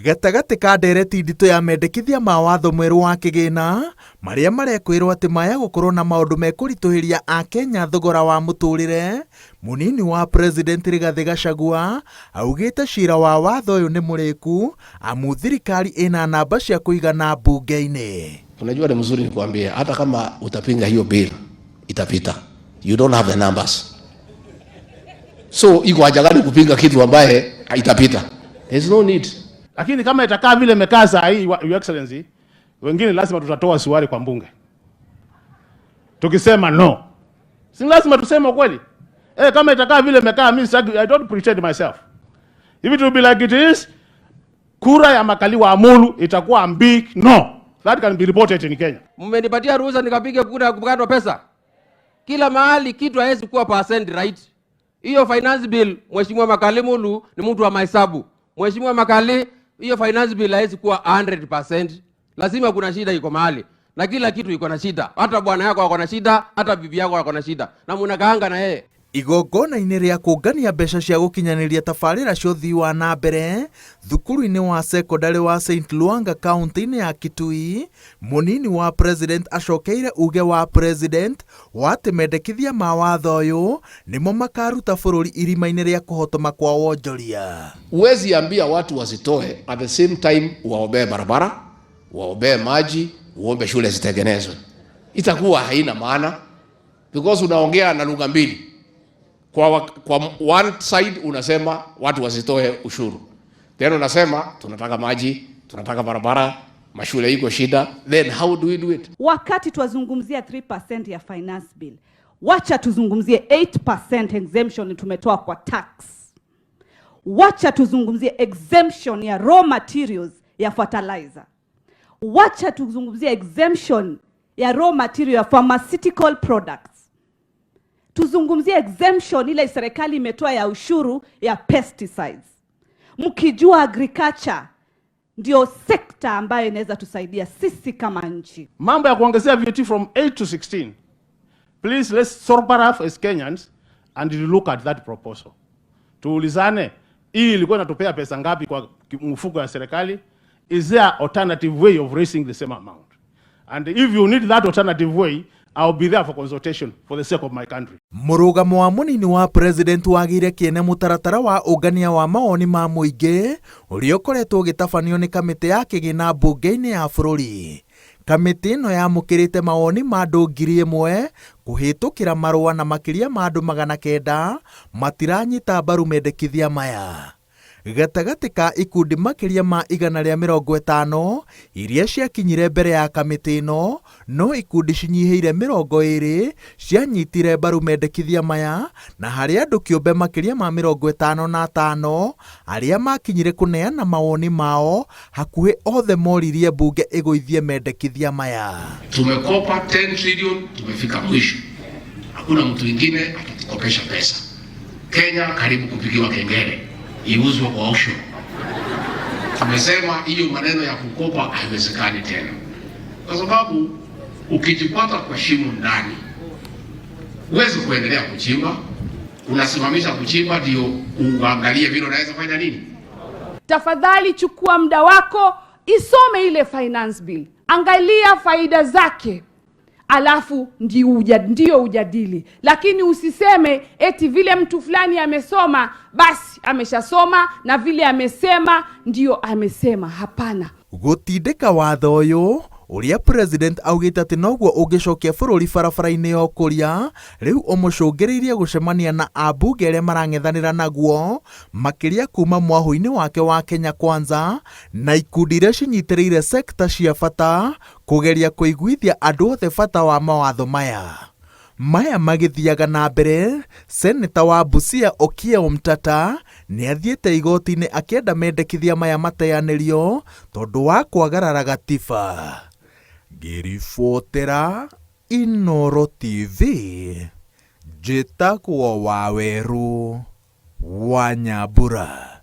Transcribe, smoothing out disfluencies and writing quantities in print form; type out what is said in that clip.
Gatagatĩ ka ndereti nditũ ya mendekithia ma watho mwerũ wa kĩgĩna marĩa marekwĩrwo atĩ maya gũkorwo na maũndũ mekũritũhĩria Akenya thogora wa mũtũrĩre, mũnini wa President Rigathĩ Gachagua augĩte cira wa watho ũyũ nĩ mũrĩku amu thirikari ĩna namba cia kũigana mbunge-inĩ. Unajua ni mzuri nikwambie, hata kama utapinga hiyo bill itapita. You don't have the numbers. So iko haja gani kupinga kitu ambaye itapita? There's no need. Lakini kama itakaa vile imekaa saa hii, Your Excellency, wengine lazima tutatoa suari kwa mbunge tukisema no, si lazima tuseme ukweli eh? Kama itakaa vile imekaa, mimi I don't pretend myself. If it will be like it is, kura ya Makali wa Amulu itakuwa big no. That can be reported in Kenya. Mmenipatia ruhusa nikapige kura ya kukatwa pesa kila mahali, kitu haiwezi kuwa percent right. Hiyo finance bill, Mheshimiwa Makali Mulu ni mtu wa mahesabu. Mheshimiwa Makali, hiyo finance bill haiwezi kuwa 100%. Lazima kuna shida iko mahali, na kila kitu iko na shida. Hata bwana yako ako na shida, hata bibi yako ako na shida, na munakaanga na yeye. Igongona-inĩ rĩa kũngania mbeca cia gũkinyanĩria tabarĩra cia ũthii wa na mbere thukuru-inĩ wa cekondarĩ wa St Luanga kaunti-inĩ ya Kitui, mũnini wa president acokeire uge wa president wa atĩ mendekithia ma watho ũyũ nĩmo makaruta bũrũri irima-inĩ rĩa kũhotoma kwa wonjoria. Huwezi ambia watu wasitoe at the same time waombee barabara, waombee maji, uombe shule zitengenezwe. Itakuwa haina maana because unaongea na lugha mbili. Kwa one side unasema watu wasitoe ushuru, then unasema tunataka maji, tunataka barabara, mashule iko shida, then how do we do it? Wakati twazungumzia 3% ya finance bill, wacha tuzungumzie 8% exemption tumetoa kwa tax. Wacha tuzungumzie exemption ya raw materials ya fertilizer. Wacha tuzungumzie exemption ya raw material ya pharmaceutical products. Tuzungumzie exemption ile serikali imetoa ya ushuru ya pesticides. Mkijua agriculture ndio sekta ambayo inaweza tusaidia sisi kama nchi. Mambo ya kuongezea VAT from 8 to 16. Please, let's sober up as Kenyans and look at that proposal. Tuulizane, hii ilikuwa inatupea pesa ngapi kwa mfuko ya serikali? Is there alternative way of raising the same amount? And if you need that alternative way, I'll be there for consultation for the sake of my country. Mũrũgamo wa mũnini wa president wagĩire kĩene mũtaratara wa ũngania wa mawoni ma mũingĩ ũrĩa ũkoretwo ũgĩtabanio nĩ kamĩtĩ ya kĩgĩna mbunge-inĩ ya bũrũri. Kamĩtĩ ĩno yamũkĩrĩte mawoni ma andũ 1,000 kũhĩtũkĩra marũa na makĩria ma andũ 900 matiranyita mbaru mendekithia maya. Gatagatĩ ka ikundi makĩria ma 150 iria ciakinyire mbere ya kamĩtĩ ĩno, no ikundi cinyihĩire 20 cianyitire mbaru mendekithia maya, na harĩ andũ kĩũmbe makĩria ma 55 arĩa makinyire kũneana mawoni mao, hakuhĩ othe moririe mbunge ĩgũithie mendekithia maya. Tumekopa 10 trillion, tumefika mwisho. Hakuna mtu mwingine atatukopesha pesa. Kenya karibu kupigiwa kengele, iuzwe kwa auction. Tumesema hiyo maneno ya kukopa haiwezekani tena, kwa sababu ukijipata kwa shimo ndani huwezi kuendelea kuchimba. Unasimamisha kuchimba ndio uangalie vile unaweza fanya nini. Tafadhali chukua muda wako, isome ile finance bill, angalia faida zake, alafu ndio ujadili, lakini usiseme eti vile mtu fulani amesoma basi ameshasoma na vile amesema ndio amesema. Hapana. Gũtindĩka watho ũyũ ũrĩa president augĩte atĩ noguo ũngĩcokia bũrũri barabara-inĩ ya ũkũria, rĩu ũmũcũngĩrĩirie gũcemania na ambunge arĩa marang'ethanĩra naguo makĩria kuma mwahũ-inĩ wake wa Kenya Kwanza na ikundi iria cinyitĩrĩire sekta cia bata kũgeria kũiguithia andũ othe bata wa mawatho maya. Maya magĩthiaga na mbere, seneta wa Busia Okiya Omtatah nĩ athiĩte igoti-inĩ akĩenda mendekithia maya mateanĩrio tondũ wa kwagarara gatiba. Ngĩribotera Inooro TV, njĩtagwo Waweru wa Nyambura.